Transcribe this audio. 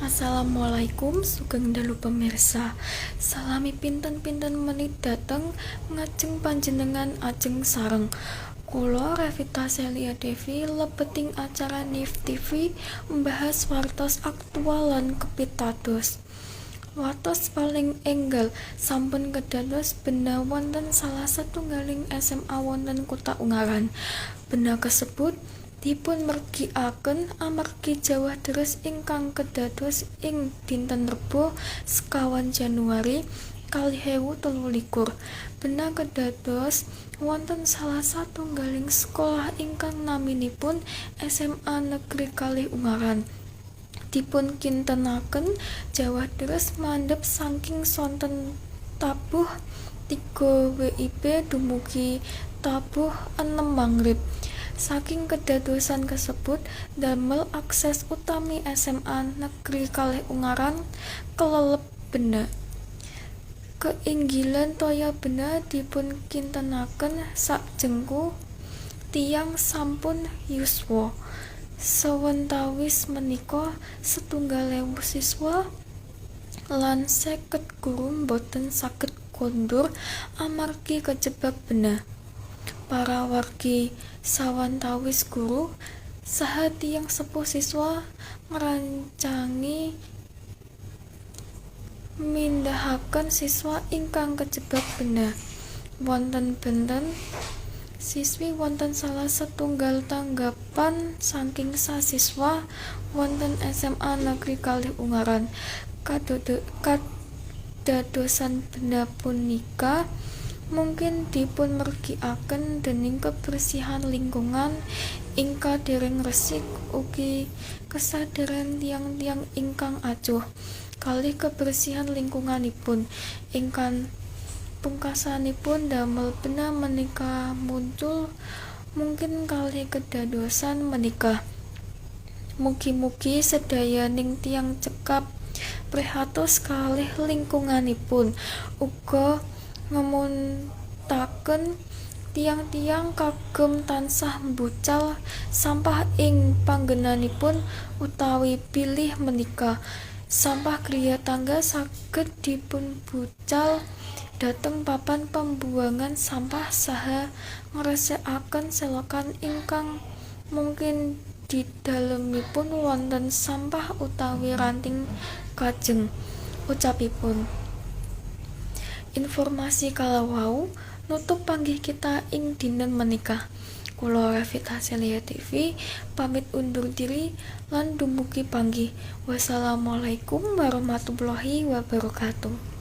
Assalamualaikum, sugeng dalu pemirsa. Salami pinten-pinten menit dateng ngajeng panjenengan ajeng sareng kula Revita Celia Devi lebeting acara NIF TV membahas wartos aktual lan kepitados. Wartos paling enggal sampun kedados bena wonten salah satunggaling SMA wonten Kota Ungaran. Bena kasebut dipunmergikaken amargi jawah deres ingkang kedados ing dinten Rebo 21 Januari 2023. Bena kedados wonten salah satunggaling sekolah ingkang naminipun SMA Negeri 2 Ungaran. Dipunkintenaken jawah deres mandhep saking sonten tabuh 3 WIB dumugi tabuh 6 mangrib. Saking kedadosan kasebut damel akses utami SMA Negeri 2 Ungaran kelelep bena. Keinggilan toya bena dipunkintenaken sakjengku tiyang sampun yuswa sawetawis menika 1,000 siswa lan 50 guru boten saged kondur amargi kejebak bena. Para wargi sawetawis guru saha tiyang sepuh siswa ngrancangi mindahaken siswa ingkang kejebak bena. Wonten benten siswi wonten salah setunggal tanggapan saking sasiswa wonten SMA Negeri 2 Ungaran. Kadadosan bena punika mungkin dipunmergikaken dening kebersihan lingkungan ingkang dereng resik ugi kesadaran tiyang-tiyang ingkang acuh kalih kebersihan lingkunganipun ingkang pungkasanipun damel bena menika muncul mungkin kalih kedadosan menika. Mugi-mugi sedayaning tiyang cekap prihatos kalih lingkunganipun uga ngemuntaken tiyang-tiyang kagem tansah mbucal sampah ing panggenanipun utawi bilih menika sampah griya tangga saged dipunbucal dhateng papan pembuangan sampah saha ngresikaken selokan ingkang mungkin didalemipun wonten sampah utawi ranting kajeng ucapipun. Informasi kala wau nutup panggih kita ing dinten menika. Kula Revita Celia TV pamit undur diri lan dumugi panggih. Wassalamualaikum warahmatullahi wabarakatuh.